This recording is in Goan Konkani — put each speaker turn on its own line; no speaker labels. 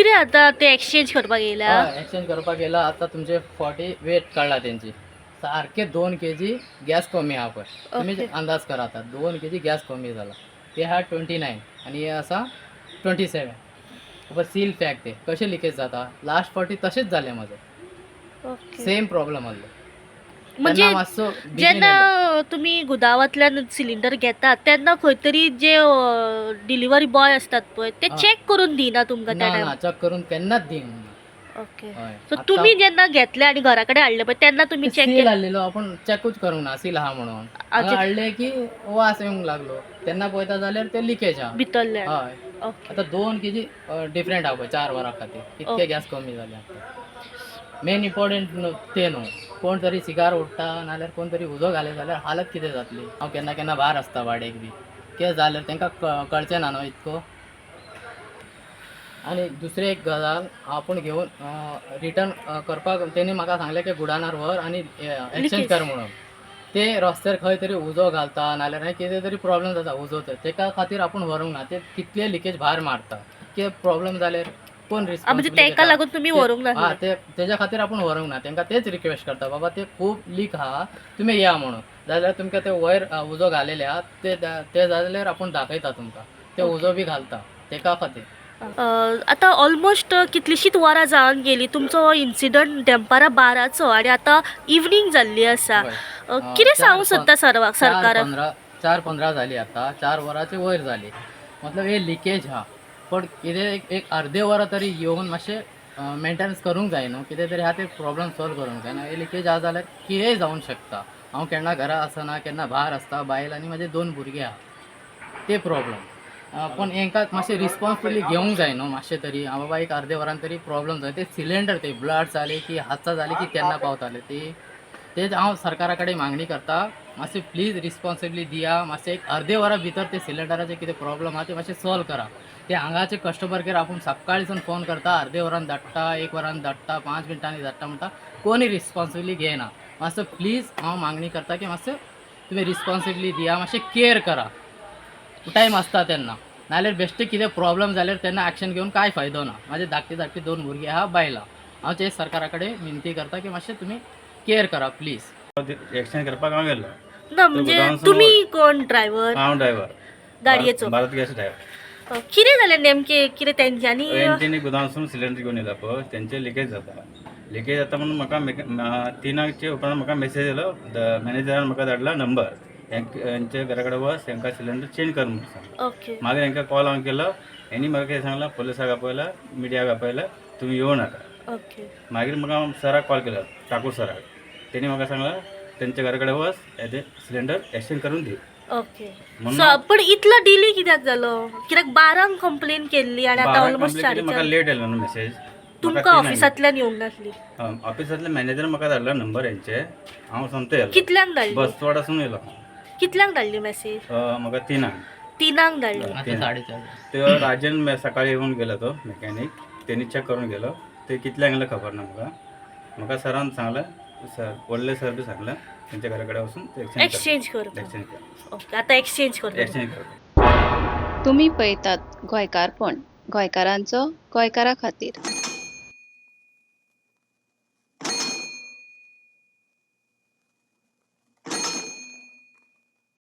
कितें आतां ते एक्सचेंज करपाक येयल्या?
हय, एक्सचेंज करपाक येयला. आतां तुमचे 40 वेट काडला तेंची, सारके 2 केजी गॅस कमी आहा पळय. तुमी अंदाज करा, आतां 2 केजी गॅस कमी जाला. ते आहा 29 आनी हे आसा 27. पळय, सील पॅक, ते कशें लिकेज जाता? लास्ट फावटी तशेंच जालें म्हाजें. सेम प्रॉब्लम आहलो.
म्हणजे
तेन्ना मातसो बेगीन
जेन्ना
येयलो.
तुमी गुदावांतल्यान सिलिंडर घेतात तेन्ना खंय तरी जे डिलिव्हरी बॉय असतात पळय, ते चॅक करून दिना तुमकां त्या
ना.
टायमार?
ना, चॅक करून केन्नाच दिवंक.
ओके.
हय.
सो तुमी जेन्ना घेतले आनी घरा कडेन हाडले पळय, तेन्ना तुमी चॅक
सील
केले?
आहलेलो, आपूण चॅकूच करूंक ना सील आहा म्हणून. हांगा हाडले की वास येवंक लागलो, तेन्ना पळयता जाल्यार ते लिकेज आहा.
भितरल्यान?
हय. आतां 2 केजी डिफरंट आहा पळय 4 वरां खातीर. कितके गॅस कमी जाले. मेन इम्पॉर्टंट ते न्हू, कोण तरी सिगार ओडटा नाल्यार कोण तरी उजो घाले जाल्यार हालत कितें जातली? हांव केन्ना केन्ना भायर आसता वाडेक बी, कितें जाल्यार तांकां कळचें ना न्हू इतको. आनी दुसरी एक गजाल, आपूण घेवन रिटर्न करपाक तेणी म्हाका सांगलें की गुडानार व्हर आनी एक्सचेंज
Leakage.
कर म्हणून. ते रस्त्यार खंय तरी उजो घालता नाल्यार कितें तरी प्रॉब्लम जाता उजो, तेका खातीर आपूण व्हरूंक ना. ते कितले लिकेज भायर मारता, कितें प्रॉब्लम जाल्यार कोण
म्हणजे
रिस्पॉन्सिबिलिटी?
तेका लागून तुमी व्हरूंक नासले?
ते तेज्या खातीर आपूण व्हरूंक ना. तांकां तेच रिक्वेस्ट करता, बाबा ते खूब लीक आहा, तुमी या म्हणून. जाल्यार तुमकां ते वयर उजो घालेले आहा, ते ते जाल्यार आपूण दाखयता तुमकां, ते उजो बी घालता तेका खातीर.
आतां ऑलमोस्ट कितलींशींच वरां जावन गेली. तुमचो इन्सिडंट देनपारां 12चो आनी आतां इवनींग जाल्ली आसा. कितें सांगूंक सोदता सर्वाक,
चार
सरकाराक?
पंदरा, 4:15 झाली आता, 4 वरांचे वयर झाली. मतलब हे लिकेज हा, पण कितें एक एक अर्दे वरां तरी येवन मातशें मेंटेनन्स करूंक जाय न्हू. कितें तरी आहा ते प्रॉब्लम सॉल्व करूंक जाय. न्हू, हे लिकेज आहा जाल्यार कितेंय जावंक शकता. हांव केन्ना घरा आसना, केन्ना भायर आसता. बायल आनी म्हाजे दोन भुरगे आहा, ते प्रॉब्लम. पण हेंकां मातशें रिस्पॉन्सिबिलिटी घेवंक जाय न्हू मातशें तरी. हांव बाबा एक अर्दे वरान तरी प्रॉब्लम जाय, ते सिलिंडर ते ब्लास्ट जाले की हादसा जाले की केन्ना पावताले ती. तेच हांव सरकारा कडेन मागणी करता, मातशें प्लीज रिस्पॉन्सिबिलिटी दिया. मातशें एक अर्दे वरा भितर ते सिलिंडराचे कितें प्रॉब्लम आहा ते मातशें सॉल्व करा. ते हांगाचे कस्टमर केअर आपूण सकाळीसून फोन करता, अर्दे वरान धाडटा, एक वरान धाडटा, 5 मिनटांनी धाडटा म्हणटा, कोणी रिस्पॉन्सिबिलिटी घेयना. मातसो प्लीज हांव मागणी करता की मातशें तुमी रिस्पॉन्सिबिलिटी दिया, मातशें केअर करा टायम आसता तेन्ना. नाल्यार बेश्टे कितें प्रॉब्लम जाल्यार तेन्ना एक्शन घेवन कांय फायदो ना. म्हाजे धाकटी धाकटी दोन भुरगीं आहा, बायलां. हांव ते सरकारा कडेन विनंती करता की मातशें तुमी केअर करा प्लीज.
एक्सचेंज करपाक हांव गेल्लो.
ना, म्हणजे
गोदामासून
तुमी कोण, ड्रायव्हर?
हांव ड्रायव्हर.
गाडयेचो?
Bharat gas driver.
कितें जालें नेमकें कितें तेंच्यांनी?
तेंच्यांनी गोदामासून सिलिंडर घेवन येयला पळय, तेंचे लिकेज जाता. लिकेज जाता म्हणून म्हाका 3चे उपरांत म्हाका मेसेज येयलो. मॅनेजरान म्हाका धाडला नंबर, हेंच्या घरा कडेन वच, हेंकां सिलिंडर चेंज कर म्हणून सांगला. मागीर हेंकां कॉल हांवें केलो, हेणी म्हाका कितें सांगलां, पुलिसाक आपयला, मिडियाक आपयला, तुमी येवं नाका. मागीर म्हाका सराक कॉल केलो, ठाकूर सराक. तेणी म्हाका सांगलां, तेंच्या घरा कडेन वच, हेजे सिलिंडर एक्सचेंज करून दी म्हणून.
सो पण इतलो डिले कित्याक जालो? कित्याक 12क कंप्लेन केल्ली आनी आतां
12
ऑलमोस्ट
कंप्लेन केली, म्हाका
4:30.
लेट येयलो न्हू मेसेज.
तुमकां ऑफिसांतल्यान येवंक नासली?
ऑफिसांतले मॅनेजर म्हाका धाडला नंबर हेंचे, हांव सोमतो येयलो.
कितल्यांक धाडली?
बसवाडासून येयलो.
कितल्यांक धाडली मेसेज?
म्हाका 3क.
3क धाडली?
आतां 4:30.
ते राजन सकाळी येवन गेलो तो मेकॅनीक, तेणी चॅक करून गेलो. ते कितल्यांक येयले खबर ना म्हाका. म्हाका सरान सांगलें, सर, व्हडले सर बी सांगलें, तेंच्या घरा कडेन वचून एक्सचेंज.
एक्सचेंज करपाक.
एक्सचेंज कर.
ओके, आतां एक्सचेंज करता.
एक्सचेंज कर.
तुमी पळयतात गोंयकारपण, गोंयकारांचो गोंयकारा खातीर.